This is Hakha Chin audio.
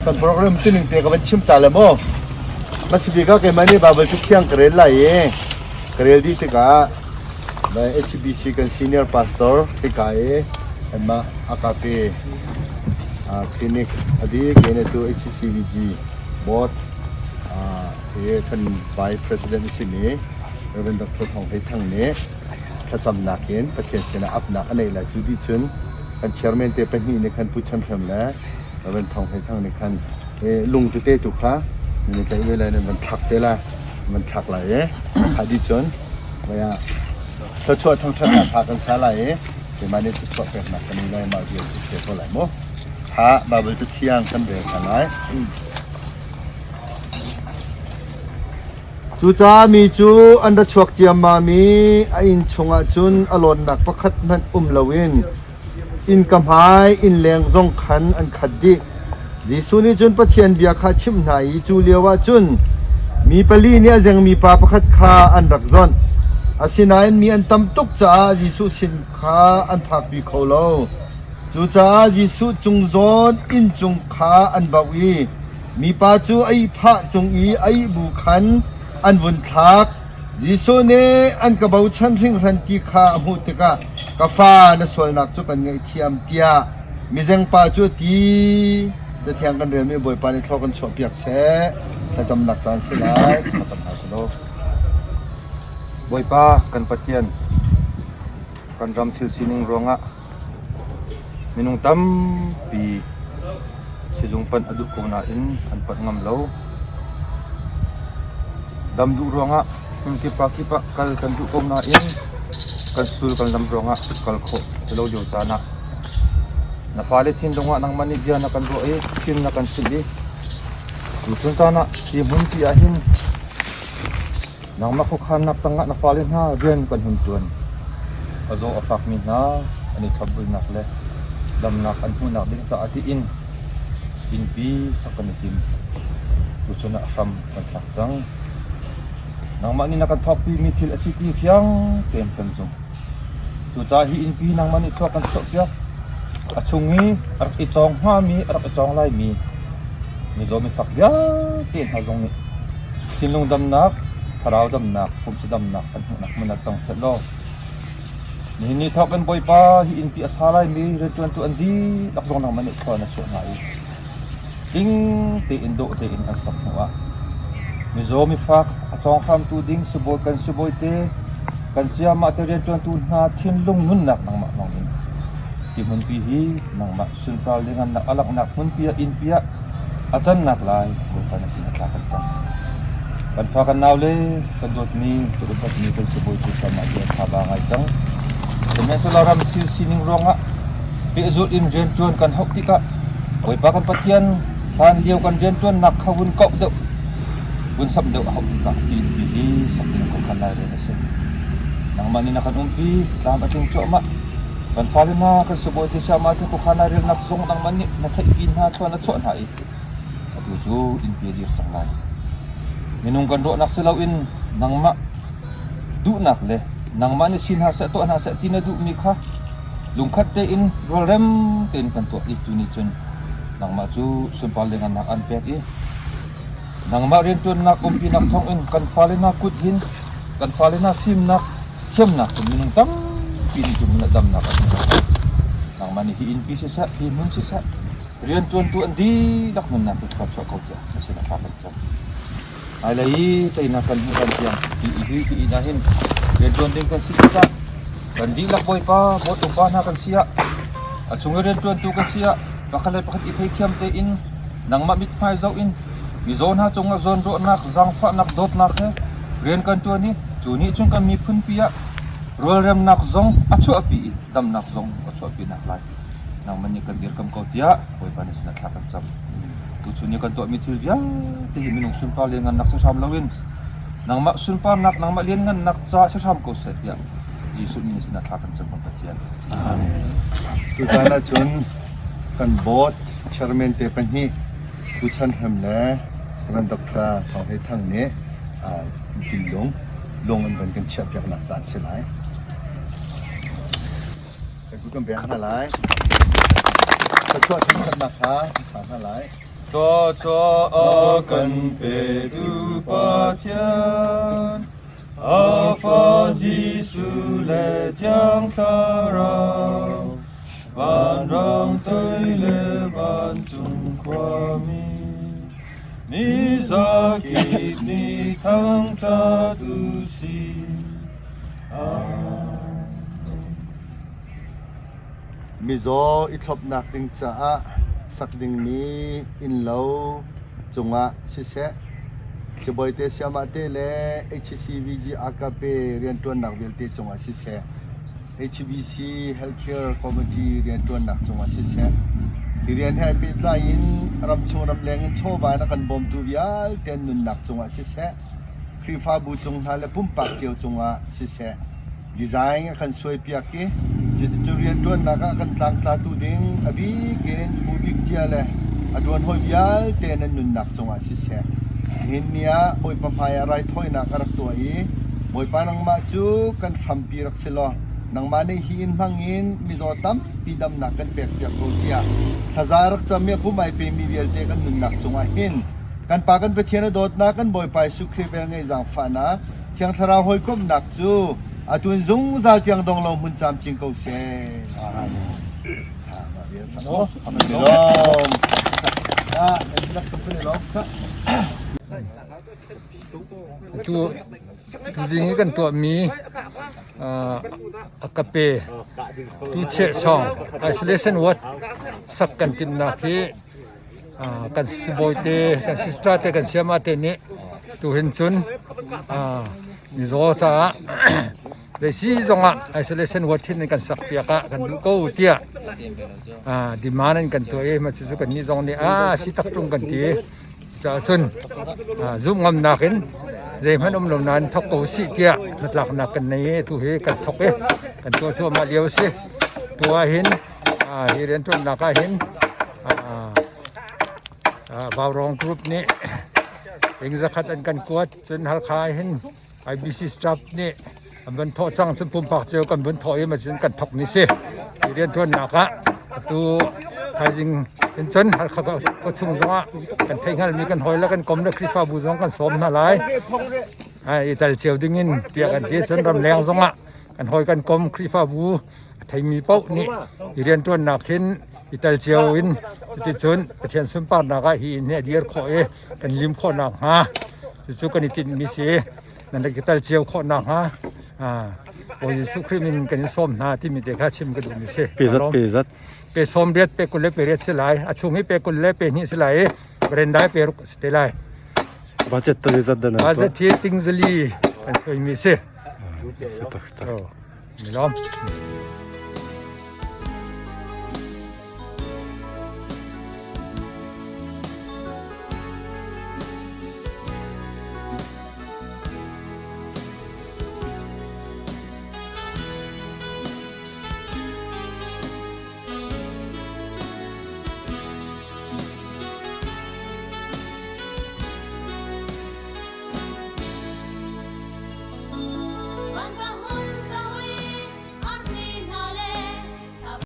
Kan program tuning te ka van chim ta le mu. Masibik ah keimah nih Bible cu thiang ka rel lai i ka rel dih tikah HBC kan senior pastor hika i anmah Akape clinic a dih kene cu HCVG board i kan vice president a simi Reverend Dr. Thawng Hlei Thang nih thlacamnak in Pathian sinah apnak a neih lai. Cu dih cun kan chairman te pahnih nih khan Pu Chan Hrem le Reverend Thawng Hlei Thang nih khan lung tete tu kha nan i tlaih ve lai, nan van thlak te lai, van thlak lai i kha dih cun vai ah thluachuah thangṭhatnak hla kan sa lai i keimah nih thluachuah peknak kan nei lai, mah vial cu si ko lai mu. Ha Bible cu thiang kan rel hna lai. Cucaah mi cu an ra chuak ciammam i a inn chungah cun a lawnnak pakhat hmanh um loin innka hmai innleng zong khan an khat dih. Jesuh nih cun Pathian bia kha a chimh hna i cu lioah cun mi pali nih a zengmi pa pakhat kha an rak zawnh. Asinain mi an tam tuk caah Jesuh sin kha an phakpi kho lo. Cucaah Jesuh cung zawn inn cung kha an bauh i mipa cu a ihphah cung i a ih bu khan an vun thlak. Jesuh nih an ka bochan hringhran ti kha a hmuh tikah ka fa na sualnak cu kan ngaihthiam tiah mizengpa cu a ti. Cathiang kan relmi Bawipa nih thlua kan chuahpiak seh. Thlacamnak caan si lai. Thlacam hna selaw. Bawipa kan Pathian, kan ram thil sining ruangah Minung tampi sizung panh a duh ko nain an panh ngam lo. Dam duh ruangah hmunkip ah kip ah kal kan duh ko nain kan sul kan lam ruangah kal khawh ti lo lio caan ah na fale thinlung ah nangmah nih bia na kan ruah i fim na kan chimh i tuchun caan ah hi hmunpi ah hin Nangmah khuakhannak tangah na fale hna rian kan hun ṭuan. A zaw a fakmi hna an i thlopbulnak le damnak an hmuhnak ding caah tiin innpi sak kan i tim. Tuchun ah hram kan thlak cang. Nangmah nih na kan thawkpimi thil a si ti fiang tein kan zumh. Cucaah hi innpi nangmah nih thluak kan chuahpiak. A chung i a rak i cawng hngami, a rak i cawng laimi mizaw mifak vialte hna zong nih thinlung damnak, thlarau damnak, pumsa damnak kan hmuhnak hmun ah cang sehlaw nihin ni thawk in Bawipa hi innpi a sa laimi rianṭuantu an dihlak zong nangmah nih khua na chuah hna i tling tein dawh tein an sak hnuah mizaw mifak a cawnghramtu ding sibawi kan sibawi te kan sayamah te rianṭuantu hna thinlung nunnak nangmah hmang in hi hmunpi hi nangmah sunpar liangannak a langhnak hmunpi ah innpi ah a cannak lai Bawipa na sin a tla kan cang. Kan fa kan nau le kan dawtmi kan upatmi kan sibawi cu sama ti an thaba ngai cang. Sihmanhsehlaw ram thil sining ruangah pehzulh in rianṭuan kan hauh tikah Bawipa kan Pathian hlan lio kan rianṭuannak kha vun kauh deuh vun samh deuh a hauh tikah hi innpi hi sak ding khuakhan lai rian a si. Nangmah nih na kan umpi tlam a tling cuahmah. Kan fale hna kan sibawi te siamah te khuakhan lai relnak zong nangmah nih na theihpi hna thluan na chuah hna i atu cu innpi a dir cang lai. Minung kan ruahnak si loin nangmah duhnak le nangmah nih si hna seh tuah hna seh ti na duhmi kha lungkhat tein rualrem tein kan tuah i tu nih cun nangmah cu sunpar le ngannak an pek i. Nangmah rianṭuannak umpinak thawngin kan fale hna kut hin kan fale hna fimnak thiamnak cu minung tampi nih cu hmun ah damnak an hmu. Nangmah nih hi innpi siseh, hi hmun siseh, rianṭuantu an dihlak nunnak hi thluachuah ko tiah na sinah thla kan cam. Hmailei i teinak kan hmuh hlan tiang hi hi ti inn ah hin rianṭuan ding kan si tikah kan dihlak Bawipa bawt upa hna kan si ah a chung i rianṭuantu kan si ah pakhat le pakhat i theithiam tein nangmah mithmai zoh in mizaw hna cungah zawnruahnak, zaangfahnak, dawtnak he rian kan ṭuan i cu nih cun kan miphunpi ah rualremnak zong a chuahpi i damnak zong a chuahpi naklai nangmah nih kan dirkam ko tiah Bawipa na sinah thla kan cam. Tuchun i kan tuahmi thil vialte hi minung sunpar lianngannak si hram loin nangmah sunparnak, nangmah lianngannak caah si hram ko seh tiah Jesuh min sinah thla kan cam kan Pathian. Amen. Tutan ahcun kan board chairman te pahnih Pu Chan Hem le Rev. Dr. Thawng Hlei Thang nih tilung lung an van kan chiahpiaknak caan si lai. Kan pek hna lai. Thluachuah thangṭhatnak kha kan sa hna lai. Thluachuah a kan petu Pathian, a Fa Jesuh le Thiang Thlarau, vanrang toi le vancung khuami, mi zakip nih thangṭhat u sih. Mizaw i thlopnak ding caah sak dingmi innlo cungah siseh, sibawite siamah te le HCVG AKP rianṭuannak vialte cungah siseh, HBC Healthcare Committee rianṭuannak cungah siseh, hi rian he pehtlai in ramchung ramleng in chawva in a kan bawmtu vialte an nunnak cungah siseh, Khrihfabu cung hna le pumpak cio cungah siseh design a kan suaipiak i cuticun rianṭuannak ah kan tlangtlatu ding a bik in Pu Bik Cia le a ṭuanhawi vialte nan nunnak cungah siseh nihin ni ah Bawipa hmaiah raithawinak a rak tuah i Bawipa nangmah cu kan hrampi rak si law nangmah nih hi inn hmang in mizaw tampi damnak kan pekpiak ko tiah thlaza rak cam i a pum ai pemi vialte kan nunnak cungah hin Kan Pa kan Pathian a dawtnak kan Bawipa Jesuh Khrih velngeih zaangfahnak Thiang Thlarau hawikomhnak cu atu in zungzal tiang dong lo hmun camcin ko seh. Amen. Tu tuzing i kan tuahmi a kape tu cheh song isolation ward sak kan timhnak hi Kan sibawi te, kan sister te, kan sayama te nih tuhin cun mizaw caah zeisi zongah isolation ward hin kan sak piak ah kan duh ko tiah demand an kan tuah i mah cucu kannih zong nih a si tak ṭung kan ti. Cucaah cun zumh ngamnak in zeihmanh um lo nain thawk ko usih tiah hnatlaknak kan nei i atu hi kan thawk i kan tuah cuahmah lio a si. Tu ahhin Hi rianṭuannak ah hin Vaurawng Group nih ing zakhat an kan kuat. Cun Halkha ah hin IBC staff nih an van thawh cang. Cun pumpak cio kan vun thawh i cun kan thawk ni si. Hi rianṭuannak ah atu thaizing in cun Halkha khuachung zongah kan theihhngalmi kan hawi le kan kom le Khrihfabu zong kan sawm hna lai. I tel cio dingin tiah kan ti. Cun ramleng zongah kan hawi kan kom Khrihfabu a theimi paoh nih i rianṭuannak hin i tel cio in cuticun Pathian sunparnak ah hi inn hi a dir khawh i kan lim khawh nakhnga cucu kan i tinhmi si. Nan rak i tel cio khawh nakhnga Bawi Jesuh Khrih min kan in sawm hna timi te kha chim ka duhmi si. Pe zat pe zat. Pe 80 pe 28 si lai. A chung hi pe 22 si lai i veranda pe ruk si te lai. Budget to zat dan. Budget hi ting zali kan suaimi si. Si tak tak. Milom.